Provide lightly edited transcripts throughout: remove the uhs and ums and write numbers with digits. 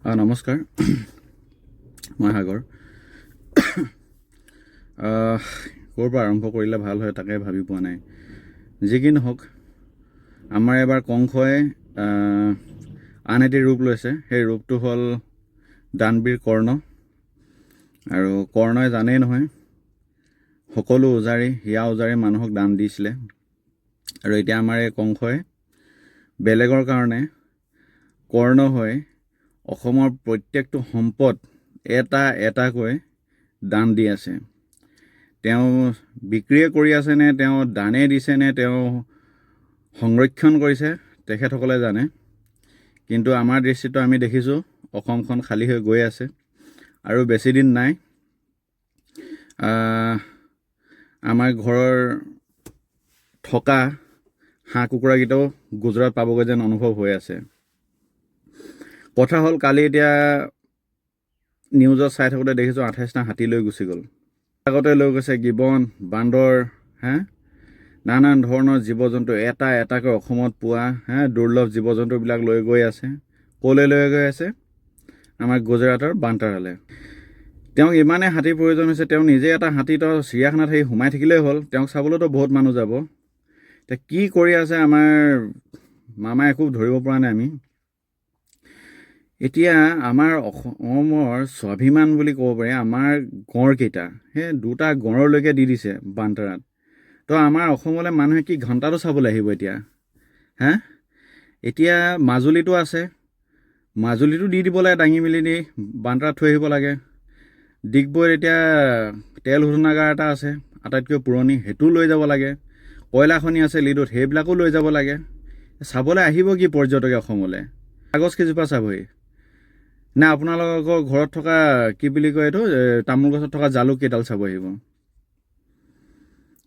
নমস্কাৰ, মই সাগৰ। ক'ৰ পৰা আৰম্ভ কৰিলে ভাল হয় তাকে ভাবি পোৱা নাই। যি কি নহওক, আমাৰ এবাৰ কংসই আন এটি ৰূপ লৈছে। সেই ৰূপটো হ'ল দানবীৰ কৰ্ণ। আৰু কৰ্ণই জানেই নহয়, সকলো উজাৰি, হিয়া উজাৰি মানুহক দান দিছিলে। আৰু এতিয়া আমাৰ এই কংসই বেলেগৰ কাৰণে কৰ্ণ হৈ অসমৰ প্ৰত্যেকটো সম্পদ এটা এটাকৈ দান দি আছে। তেওঁ বিক্ৰীয়ে কৰি আছে নে তেওঁ দানেই দিছে নে তেওঁ সংৰক্ষণ কৰিছে, তেখেতসকলে জানে। কিন্তু আমাৰ দৃষ্টিত আমি দেখিছোঁ অসমখন খালী হৈ গৈ আছে আৰু বেছিদিন নাই। আমাৰ ঘৰৰ থকা হাঁহ কুকুৰাকেইটাও গুজৰাট পাবগৈ যেন অনুভৱ হৈ আছে। কথা হ'ল, কালি এতিয়া নিউজত চাই থাকোঁতে দেখিছোঁ 28টা হাতী লৈ গুচি গ'ল। আগতে লৈ গৈছে গিবন, বান্দৰ, হে নানান ধৰণৰ জীৱ জন্তু, এটা এটাকৈ অসমত পোৱা দুৰ্লভ জীৱ জন্তুবিলাক লৈ গৈ আছে। ক'লৈ লৈ গৈ আছে? আমাৰ গুজৰাটৰ বান্তাৰালৈ। তেওঁক ইমানেই হাতীৰ প্ৰয়োজন হৈছে, তেওঁ নিজে এটা হাতী তো চিৰিয়াখানাত সেই সোমাই থাকিলেই হ'ল, তেওঁক চাবলৈতো বহুত মানুহ যাব। এতিয়া কি কৰি আছে আমাৰ মামাই একো ধৰিব পৰা নাই আমি। এতিয়া আমাৰ অসমৰ স্বাভিমান বুলি ক'ব পাৰি আমাৰ গঁড়কেইটা, সেই দুটা গঁড়লৈকে দি দিছে বান্তাৰাত। তো আমাৰ অসমলৈ মানুহে কি ঘণ্টাটো চাবলৈ আহিব এতিয়া? হে এতিয়া মাজুলীতো আছে, মাজুলীতো দি দিব লাগে, দাঙি মেলি নি বান্তাৰাত থৈ আহিব লাগে। ডিগবৈত এতিয়া তেল শোধনাগাৰ এটা আছে, আটাইতকৈ পুৰণি, সেইটোও লৈ যাব লাগে। কয়লা খনি আছে লিডুত, সেইবিলাকো লৈ যাব লাগে। চাবলৈ আহিব কি পৰ্যটকে অসমলৈ? কাগজ কেইজোপা চাবহি নে আপোনালোকৰ ঘৰত থকা কি বুলি কয় এইটো, তামোল গছত থকা জালুক কেইডাল চাব আহিব?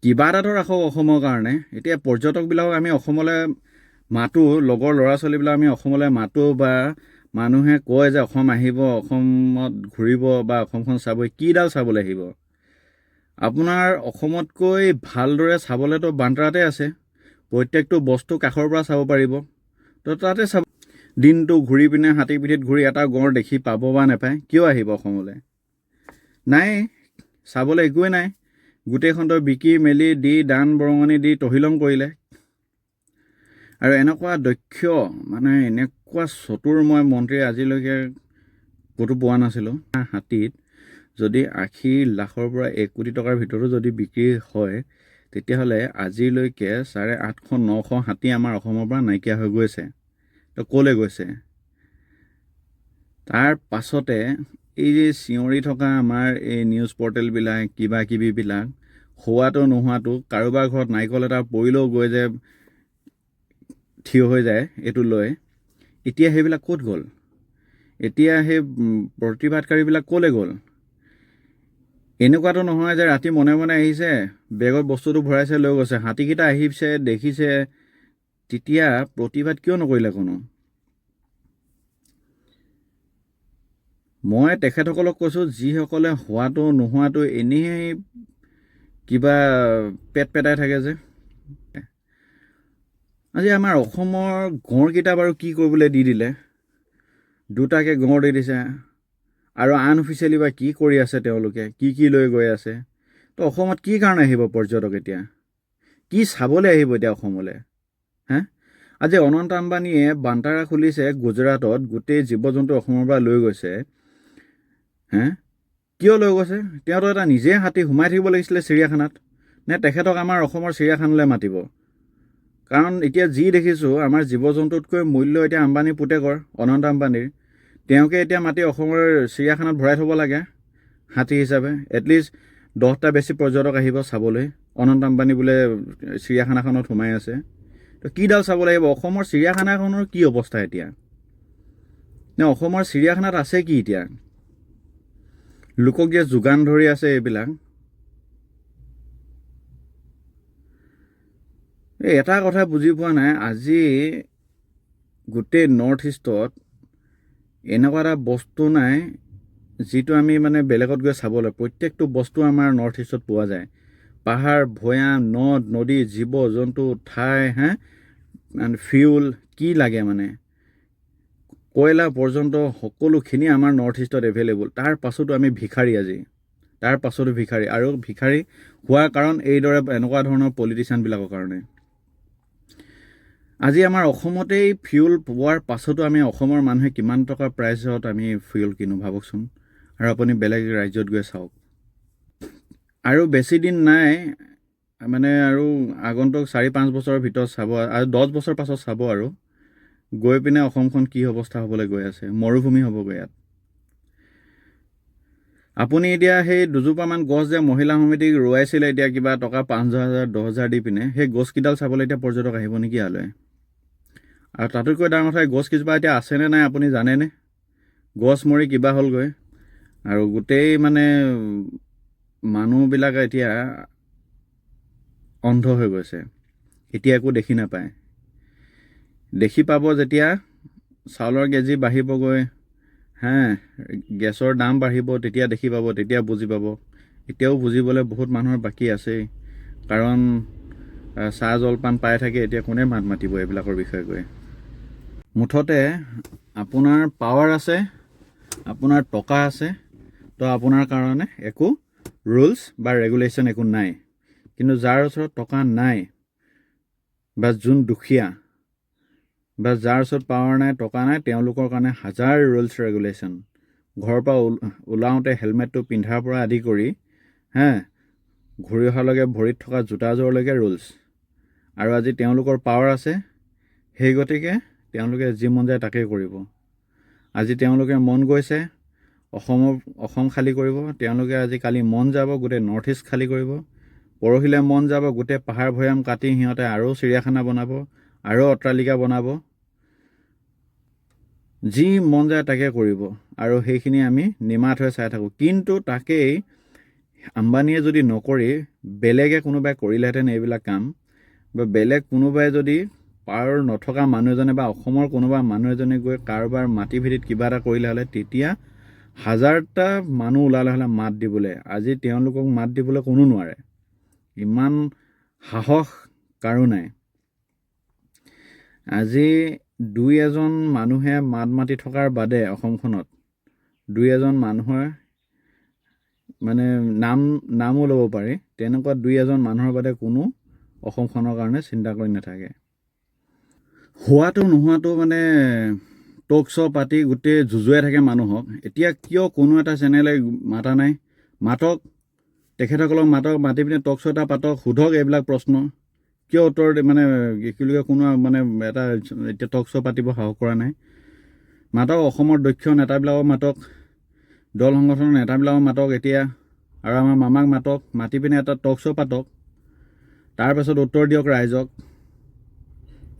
কিবা এটাতো ৰাখক অসমৰ কাৰণে। এতিয়া পৰ্যটকবিলাকক আমি অসমলৈ মাতোঁ, লগৰ ল'ৰা ছোৱালীবিলাক আমি অসমলৈ মাতোঁ, বা মানুহে কয় যে অসম আহিব, অসমত ঘূৰিব বা অসমখন চাব, কিডাল চাবলৈ আহিব? আপোনাৰ অসমতকৈ ভালদৰে চাবলৈতো বান্তাৰাতে আছে, প্ৰত্যেকটো বস্তু কাষৰ পৰা চাব পাৰিব। তো তাতে চাব, দিনটো ঘূৰি পিনে হাতী পিঠিত ঘূৰি এটা গঁড় দেখি পাব বা নাপায়, কিয় আহিব অসমলৈ? নাই, চাবলৈ একোৱেই নাই। গোটেইখনতো বিকি মেলি দি দান বৰঙণি দি তহিলং কৰিলে। আৰু এনেকুৱা দক্ষ, মানে এনেকুৱা চতুৰ মই মন্ত্ৰী আজিলৈকে ক'তো পোৱা নাছিলোঁ। হাতীত যদি 80 লাখৰ পৰা 1 কোটি টকাৰ ভিতৰতো যদি বিক্ৰী হয়, তেতিয়াহ'লে আজিলৈকে 850 900 হাতী আমাৰ অসমৰ পৰা নাইকিয়া হৈ গৈছে। তো ক'লৈ গৈছে? তাৰ পাছতে এই যে চিঞৰি থকা আমাৰ এই নিউজ পৰ্টেলবিলাক, কিবা কিবিবিলাক, হোৱাটো নোহোৱাটো, কাৰোবাৰ ঘৰত নাৰিকল এটা পৰিলেও গৈ যে থিয় হৈ যায় এইটো লৈ, এতিয়া সেইবিলাক ক'ত গ'ল? এতিয়া সেই প্ৰতিবাদকাৰীবিলাক ক'লৈ গ'ল? এনেকুৱাতো নহয় যে ৰাতি মনে মনে আহিছে, বেগত বস্তুটো ভৰাইছে, লৈ গৈছে। হাতীকেইটা আহিছে, দেখিছে, তেতিয়া প্ৰতিবাদ কিয় নকৰিলে কোনো? মই তেখেতসকলক কৈছোঁ, যিসকলে হোৱাটো নোহোৱাটো এনেই কিবা পেট পেটাই থাকে যে, আজি আমাৰ অসমৰ গঁড়কেইটা বাৰু কি কৰিবলৈ দি দিলে? দুটাকে গঁড় দি দিছে আৰু আনঅফিচিয়েলি বা কি কৰি আছে তেওঁলোকে, কি কি লৈ গৈ আছে? তো অসমত কি কাৰণে আহিব পৰ্যটক এতিয়া? কি চাবলৈ আহিব এতিয়া অসমলৈ? হে আজি অনন্ত আম্বানীয়ে বান্তাৰা খুলিছে গুজৰাটত, গোটেই জীৱ জন্তু অসমৰ পৰা লৈ গৈছে। হে কিয় লৈ গৈছে? তেওঁতো এটা নিজে হাতী সোমাই থাকিব লাগিছিলে চিৰিয়াখানাত, নে তেখেতক আমাৰ অসমৰ চিৰিয়াখানালৈ মাতিব? কাৰণ এতিয়া যি দেখিছোঁ, আমাৰ জীৱ জন্তুতকৈ মূল্য এতিয়া আম্বানীৰ পুতেকৰ অনন্ত আম্বানীৰ। তেওঁকে এতিয়া মাতি অসমৰ চিৰিয়াখানাত ভৰাই থ'ব লাগে হাতী হিচাপে। এটলিষ্ট 10টা বেছি পৰ্যটক আহিব চাবলৈ, অনন্ত আম্বানী বোলে চিৰিয়াখানাখনত সোমাই আছে। তো কিডাল চাব লাগিব? অসমৰ চিৰিয়াখানাখনৰ কি অৱস্থা এতিয়া? নে অসমৰ চিৰিয়াখানাত আছে কি এতিয়া? লোকক যে যোগান ধৰি আছে এইবিলাক। এই এটা কথা বুজি পোৱা নাই, আজি গোটেই নৰ্থ ইষ্টত এনেকুৱা এটা বস্তু নাই যিটো আমি মানে বেলেগত গৈ চাবলৈ, প্ৰত্যেকটো বস্তু আমাৰ নৰ্থ ইষ্টত পোৱা যায়। পাহাৰ, ভৈয়াম, নদ নদী, জীৱ জন্তু, ঠাই, হে ফিউল কি লাগে মানে। কয়লা পৰ্যন্ত সকলোখিনি আমাৰ নৰ্থ ইষ্টত এভেইলেবল। তাৰ পাছতো আমি ভিখাৰী আজি, তাৰ পাছতো ভিখাৰী। আৰু ভিখাৰী হোৱাৰ কাৰণ এইদৰে এনেকুৱা ধৰণৰ পলিটিচিয়ানবিলাকৰ কাৰণে। আজি আমাৰ অসমতেই ফিউল পোৱাৰ পাছতো আমি অসমৰ মানুহে কিমান টকা প্ৰাইচত আমি ফিউল কিনো, ভাবকচোন। আৰু আপুনি বেলেগ ৰাজ্যত গৈ চাওক। আৰু বেছি দিন নাই মানে, আৰু আগন্তুক 4-5 বছৰৰ ভিতৰত চাব আৰু 10 বছৰ পাছত চাব আৰু গৈ পিনে অসমখন কি অৱস্থা হ'বলৈ গৈ আছে। মৰুভূমি হ'বগৈ ইয়াত। আপুনি এতিয়া সেই দুজোপামান গছ যে মহিলা সমিতিক ৰোৱাইছিলে, এতিয়া কিবা টকা 5 হাজাৰ, 10 হাজাৰ দি পিনে, সেই গছকেইডাল চাবলৈ এতিয়া পৰ্যটক আহিব নেকি ইয়ালৈ? আৰু তাতোতকৈ ডাঙৰ কথা, গছ কেইজোপা এতিয়া আছেনে নাই আপুনি জানেনে? গছ মৰি কিবা হ'লগৈ। আৰু গোটেই মানে মানুহবিলাক এতিয়া অন্ধ হৈ গৈছে, এতিয়া একো দেখি নাপায়। দেখি পাব যেতিয়া চাউলৰ কেজি বাঢ়িবগৈ, হে গেছৰ দাম বাঢ়িব, তেতিয়া দেখি পাব, তেতিয়া বুজি পাব। এতিয়াও বুজিবলৈ বহুত মানুহৰ বাকী আছেই, কাৰণ চাহ জলপান পাই থাকে। এতিয়া কোনে মাত মাতিব এইবিলাকৰ বিষয়ে গৈ? মুঠতে আপোনাৰ পাৱাৰ আছে, আপোনাৰ টকা আছে, তো আপোনাৰ কাৰণে একো ৰুলছ বা ৰেগুলেশ্যন একো নাই। কিন্তু যাৰ ওচৰত টকা নাই বা যোন দুখীয়া বা যাৰ ওচৰত পাৱাৰ নাই, টকা নাই, তেওঁলোকৰ কাৰণে হাজাৰ ৰুলছ ৰেগুলেশ্যন। ঘৰৰ পৰা ওলাওঁতে হেলমেটটো পিন্ধাৰ পৰা আদি কৰি হে ঘূৰি অহালৈকে ভৰিত থকা জোতাযোৰলৈকে ৰুলছ। আৰু আজি তেওঁলোকৰ পাৱাৰ আছে, সেই গতিকে তেওঁলোকে যি মন যায় তাকেই কৰিব। আজি তেওঁলোকে মন গৈছে অসম খালী কৰিব। তেওঁলোকে আজি কালি মন যাব গোটেই নৰ্থ ইষ্ট খালী কৰিব। পৰহিলে মন যাব গোটেই পাহাৰ ভৈয়াম কাটি সিহঁতে আৰু চিৰিয়াখানা বনাব আৰু অট্টালিকা বনাব। যি মন যায় তাকে কৰিব আৰু সেইখিনি আমি নিমাত হৈ চাই থাকোঁ। কিন্তু তাকেই আম্বানীয়ে যদি নকৰি বেলেগে কোনোবাই কৰিলেহেঁতেন এইবিলাক কাম, বা বেলেগ কোনোবাই যদি পাৱাৰ নথকা মানুহ এজনে বা অসমৰ কোনোবা মানুহ এজনে গৈ কাৰোবাৰ মাটি ভেটিত কিবা এটা কৰিলে হ'লে, তেতিয়া হাজাৰটা মানুহ ওলালে হ'লে মাত দিবলৈ। আজি তেওঁলোকক মাত দিবলৈ কোনো নোৱাৰে, ইমান সাহস কাৰো নাই। আজি দুই এজন মানুহে মাত মাতি থকাৰ বাদে অসমখনত দুই এজন মানুহৰ মানে নামো ল'ব পাৰি, তেনেকুৱা দুই এজন মানুহৰ বাদে কোনো অসমখনৰ কাৰণে চিন্তা কৰি নাথাকে। হোৱাটো নোহোৱাটো মানে টক শ্ব' পাতি গোটেই যুঁজুৱাই থাকে মানুহক। এতিয়া কিয় কোনো এটা চেনেলে মাতা নাই? মাতক, তেখেতসকলক মাতক, মাতি পিনে টক শ্ব' এটা পাতক, সোধক এইবিলাক প্ৰশ্ন। কিয় উত্তৰ মানে কি বুলি কয়, কোনো মানে এটা এতিয়া টক শ্ব' পাতিব সাহস কৰা নাই? মাতক, অসমৰ দক্ষ নেতাবিলাকক মাতক, দল সংগঠনৰ নেতাবিলাকক মাতক এতিয়া, আৰু আমাৰ মামাক মাতক। মাতি পিনে এটা টক শ্ব' পাতক, তাৰপাছত উত্তৰ দিয়ক ৰাইজক।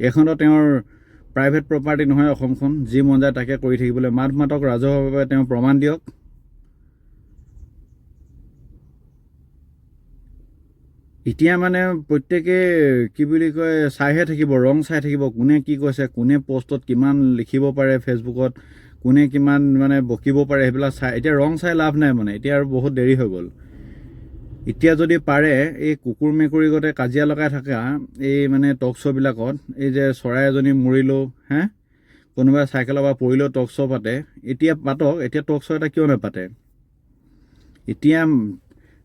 এইখনতো তেওঁৰ প্ৰাইভেট প্ৰপাৰ্টি নহয় অসমখন, যি মন যায় তাকে কৰি থাকিবলৈ। মাত মাতক ৰাজহুৱাভাৱে, তেওঁ প্ৰমাণ দিয়ক। এতিয়া মানে প্ৰত্যেকে কি বুলি কয়, চাইহে থাকিব, ৰং চাই থাকিব, কোনে কি কৈছে, কোনে পষ্টত কিমান লিখিব পাৰে ফেচবুকত, কোনে কিমান মানে বকিব পাৰে, সেইবিলাক চাই এতিয়া ৰং চাই লাভ নাই। মানে এতিয়া আৰু বহুত দেৰি হৈ গ'ল। এতিয়া যদি পাৰে, এই কুকুৰ মেকুৰী গতে কাজিয়া লগাই থকা এই মানে টক শ্ব'বিলাকত, এই যে চৰাই এজনী মৰিলেও হে কোনোবাই চাইকেলৰ পৰা পৰিলেও টক শ্ব' পাতে, এতিয়া পাতক। এতিয়া টক শ্ব' এটা কিয় নাপাতে? এতিয়া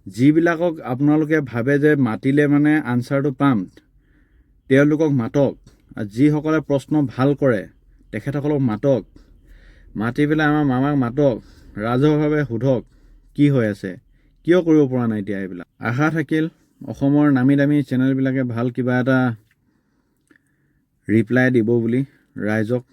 যিবিলাকক আপোনালোকে ভাবে যে মাতিলে মানে আনচাৰটো পাম, তেওঁলোকক মাতক। আৰু যিসকলে প্ৰশ্ন ভাল কৰে তেখেতসকলক মাতক। মাতি পেলাই আমাৰ মামাক মাতক, ৰাজহুৱাভাৱে সোধক কি হৈ আছে, কিয় কৰিব পৰা নাই এতিয়া এইবিলাক। আশা থাকিল অসমৰ নামী দামী চেনেলবিলাকে ভাল কিবা এটা ৰিপ্লাই দিব বুলি ৰাইজক।